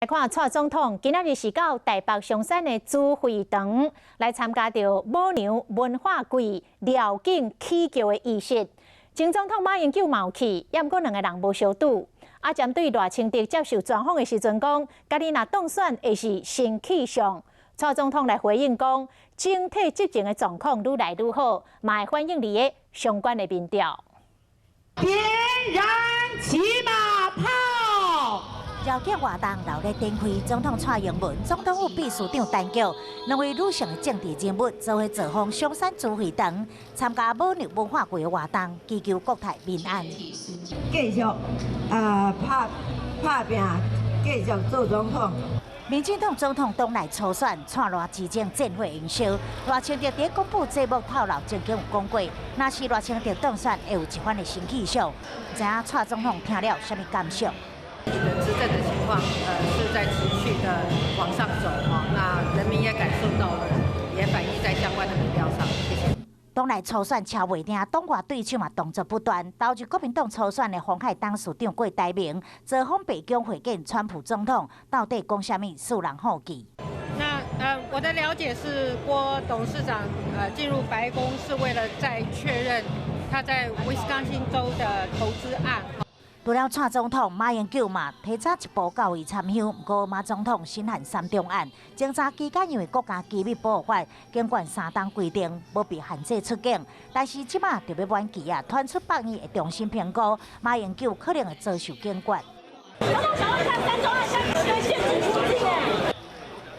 看蔡總統今仔日是到台北松山的主會堂來參加著母娘文化季廖景起轎的儀式。前總統馬英九嘛有去，猶毋過兩个人無相拄。啊，針對賴清德接受專訪的時陣講，家己若當選會是新氣象。蔡總統來回應講，整體執政的狀況愈來愈好，嘛會反映佇咧相關的民調。點燃騎馬炮！繞境活動熱烈展開，總統蔡英文、總統府秘書長陳菊，兩位女性的政治人物做伙造訪松山主會堂，參加母娘文化季的活動，祈求國泰民安。繼續啊拍拍拚，繼續做總統。民進黨總統黨內初選，蔡賴之爭戰火延燒。賴清德佇公布節目透露，曾經有講過，若是賴清德當選，會有一番的新氣象。毋知影蔡總統聽了啥物感想？你的執政的情況，是在持續的往上走哈，那人民也感受到了，也反映在相關的民調上。謝謝。黨內初選敲袂定，黨外對手嘛動作不斷。投入國民黨初選的鴻海董事長郭台銘，造訪白宮會見川普總統，到底講啥物，使人好奇。那我的了解是，郭董事長進入白宮是為了再確認他在威斯康星州的投資案。除了蔡總統，馬英九嘛提早一步到位參香。毋過馬總統身陷三中案，偵查期間因為國家機密保護法，警管3冬規定無被限制出境。但是這馬就欲滿期啊，傳出百院會重新評估，馬英九可能會遭受警決。總統想問一下，三中案現在有對限制出境欸？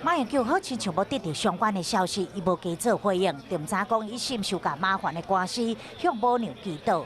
馬英九好親像無得著相關的消息，伊無加做回應，就毋知講伊是毋是共麻煩的官司向母娘祈禱。